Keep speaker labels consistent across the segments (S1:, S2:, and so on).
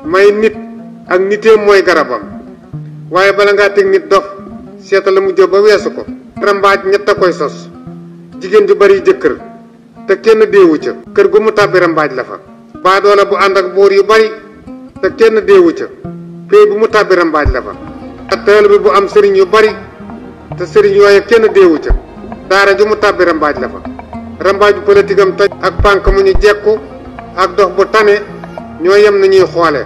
S1: may nit ak niteem mooy garabam waaye bala ngaa teg nit dof seeta la mu jóg ba weesu ko. rambaaj ñett a koy sos jigéen ju bari jëkkër te kenn deewu ca kër gu mu tàbbi rambaaj la fa. baadoola bu ànd ak buur yu bari te kenn deewu ca pey bu mu tàbbi rambaaj la fa. taalibe bi bu am sëriñ yu bari te sëriñ yooye kenn deewu ca daara ju mu tàbbi rambaaj la fa. rambaaj bu politique am toj ak pànk mu ñu jekku ak dox bu tane ñoo yem na ñuy xoole.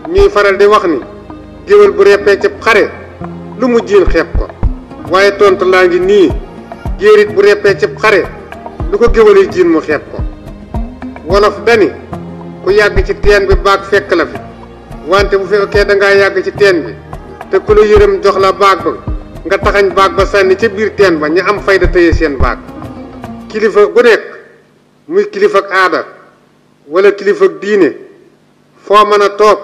S1: ñuy faral di wax ni géwél bu reppee ci xare lu mu jiin xeeb ko waaye tontu laa ngi nii géerit bu reppee ci xare lu ko géwél jiin mu xeeb ko. wolof dani ku yàgg ci teen bi baag fekk la fi wante bu fekkee dangaa yàgg ci teen bi te ku la yërëm jox la baag ba nga taxañ baag ba sànni ca biir teen ba ña am fayda tëye seen baag. kilifa bu nekk muy kilifa ak aada wala kilifa ak diine foo mën a toog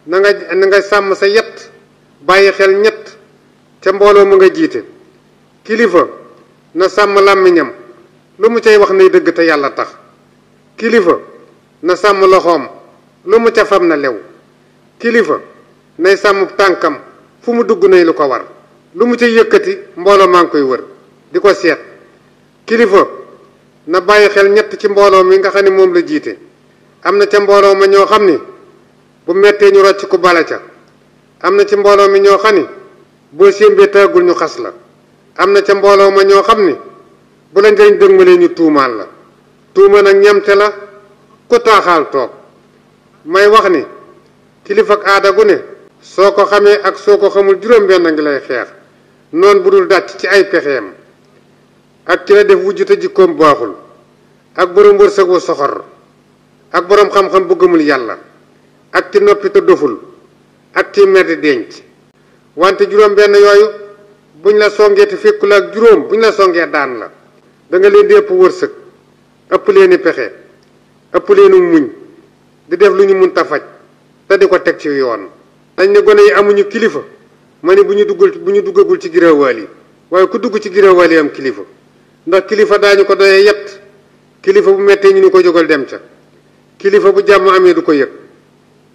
S1: na nga sàmm sa yet bàyyi xel ñett ca mbooloo mu nga jiite. kilifa na sàmm làmmiñam lu mu cay wax nay dëgg te yàlla tax. kilifa na sàmm loxoom lu mu ca fam na lew. kilifa nay sàmm tànkam fu mu dugg nay lu ko war lu mu ca yëkkati mbooloo maa ngi koy wër di ko seet. kilifa na bàyyi xel ñett ci mbooloo mi nga xam ne moom la jiite. am na ca mbooloo ma ñoo xam ni bu mettee ñu rocc ku bala ca. am na ci mbooloo mi ñoo xam ni boo sémbee tàggul ñu xas la. am na ca mbooloo ma ñoo xam ni bu la njëriñ dëgmalee ñu tuumaal la. tuuma nag ñamte la ku taaxaal toog. may wax ni kilifa ak aada gu ne soo ko xamee ak soo ko xamul juróom-benn ngi lay xeex noon bu dul dàcc ci ay pexeem ak ki la def wujj te jikkoom baaxul ak borom wërsëg wu soxor ak borom xam-xam bu gëmul yàlla ak ci noppi te doful ak ci mer di denc. wante juróom-benn yooyu buñ la songee te fekku la ak juróom buñ la songee daan la. da nga leen di ëpp wërsëg ëpp leen i pexe ëpp leenu muñ di def lu ñu mun ta faj te di ko teg ci yoon. dañ ne gone yi amuñu kilifa ma ne bu ñu duggagul ci girawaal yi waaye ku dugg ci girawaal yi am kilifa ndax kilifa daañu ko doyee yett. kilifa bu mettee ñu ni ko jógal dem ca. kilifa bu jàmm amee du ko yëg.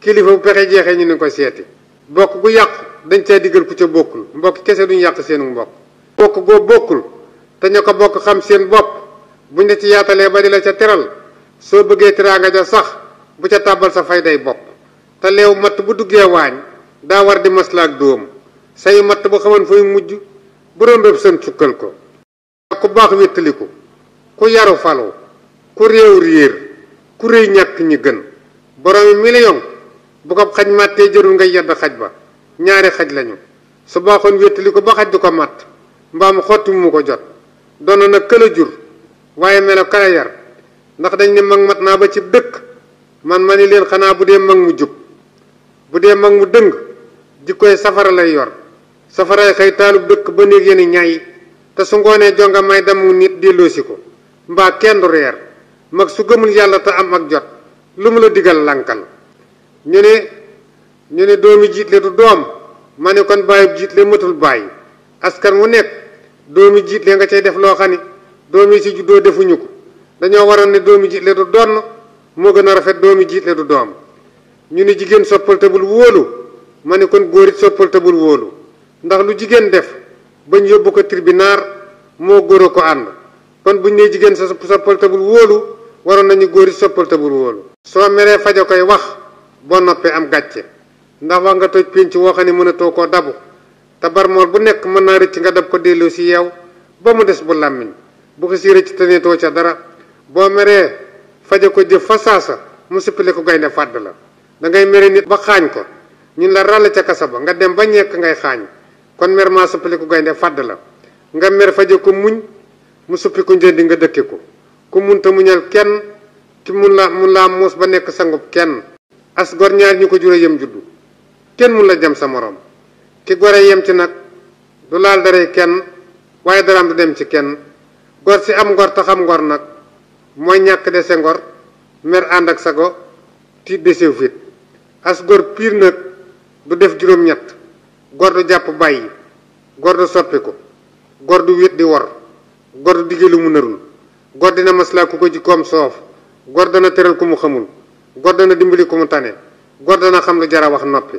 S1: kilifa bu pexe jeexee ñu ni ko seeti. bokk gu yàqu dañ caa diggal ku ca bokkul mbokk kese duñu yàq seenu mbokk. bokk goo bokkul te ña ko bokk xam seen bopp buñ la ci yaatalee ba di la ca teral soo bëggee teraanga ja sax bu ca tàbbal sa fay day bopp. te leew matt bu duggee waañ daa war di maslaak dóom sayu matt bu xamoon fay mujj bu rombéb sën sukkal ko. ku baax wéttaliku ku yaru falu ku réew réer ku réy ñàkk ñi gën boroomi million bu ko xaj màttee jërul ngay yedd xaj ba ñaari xaj lañu su baaxoon wéttaliku ba xaj du ko màtt mbaam xotti mu ko jot doon na këla jur waaye melo kala yar ndax dañ ne mag mat naa ba ci dëkk man ma ni leen xanaa bu dee mag mu jub bu dee mag mu dëng jikkoy safara lay yor safaray xëy taalub dëkk ba néeg yéen ñaay te su ngoonee jonga may dem mu nit delloosi ko mbaa kenn du reer mag su gëmul yàlla te am ak jot lu mu la digal lankal. ñu ne doomi jiitle du doom ma ne kon bàyyib jiitle matul bàyyi askan wu nekk doomi jiitle nga cay def loo xam ni doomi si juddoo defuñu ko dañoo waroon ne doomi jiitle du donn moo gën a rafet doomi jiitle du doom. ñu ne jigéen soppal te bul wóolu ma ne kon góor it soppal te bul wóolu ndax lu jigéen def bañ yóbbu ko tribunal moo góor a ko ànd kon buñ ne jigéen sa soppal te bul wóolu waroon nañu góor it soppal te bul wóolu. soo meree fajo koy wax boo noppee am gàcce ndax wax nga toj pénc woo xam ne mënatoo koo dabu te barmool bu nekk mën naa rëcc nga dab ko delloo si yeew ba mu des bu làmmiñ bu ko si rëcc taneetoo ca dara boo meree fajo ko jëf fa saasa mu sippile ko gaynde fàdd la. da ngay mere nit ba xaañ ko ñun la ràll ca kasa ba nga dem ba ñekk ngay xaañ kon mer maa suppali ko gaynde fàdd la nga mer faje ko muñ mu suppi ko njëndi nga dëkke ko ku munta muñal kenn ki mun laa muus ba nekk sangub kenn. as gor ñaar ñu ko jure yem juddu kenn mun la jam sa morom ki gore yem ci nag du laal daree kenn waaye daraam du dem ci kenn. gor si am ngor te xam ngor nag mooy ñàkk dese ngor mer ànd ak sago tiit desew fit. as gor piir nag du def juróom-ñett gor du jàpp bàyyi gor du soppi ko gor du wét di wor gor du digge lu mu narul gor dina maslaa ku ko jikkoom soof gor dana teral ku mu xamul gor dana dimbali ku mu tane góor dana xam lu jara wax noppi